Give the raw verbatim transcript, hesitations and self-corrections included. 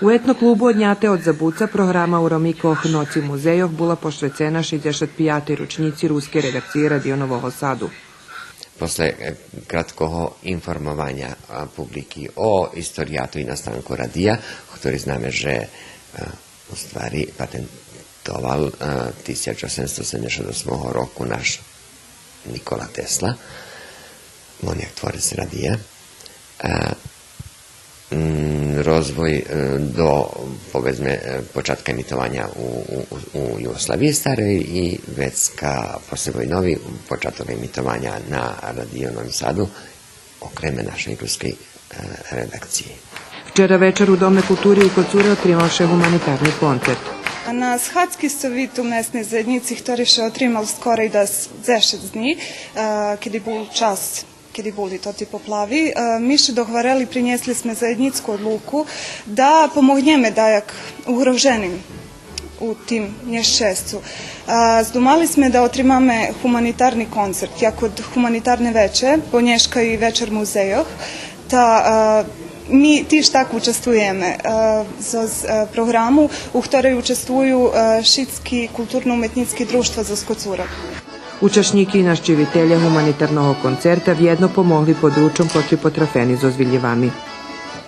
У етно клубу Одняте од забуца програма у рамикох Ноци музейох була пошвецена шейдзешат пиятей рочнїци рускей редакциї Радио Нового Саду. После, е, краткого информованя, а, публики о историяту и настанку радия, хтори знаме же, е, у ствари патентовал, е, тисяч осемсто седемдзешат осмого року наш Никола Тесла, он як творец радия. Е, м, розвой, е, до, поведзме, е, початка емитованя у, у, у, у Югославиї старей и вецка после войнови початок емитованя на Радио Новим Саду, окреме нашей рускей, е, редакциї. Вчера вечар у Доме култури у Коцуре отримал ше гуманитарни концерт. На схадзки Совиту месней заєднїци, хтори ше отримал скорей да с-, дзешец днї, е, кеди бул час кеди були тоти поплави, е, ми ше догварели, принєсли зме заєднїцку одлуку да помогнєме даяк угроженим у тим нєщесцу. Е, здумали зме да отримаме гуманитарни концерт, як од гуманитарне вече, бо нєшка и вечар музейох, та, е, ми тиж так участвуєме, е, зоз, е, програму у хторей участвую, е, шицки културно-уметнїцки дружтва зоз Коцура. Учашнїки и нащивителє гуманитарного концерта вєдно помогли подручом котрі потрафени зоз вилївами.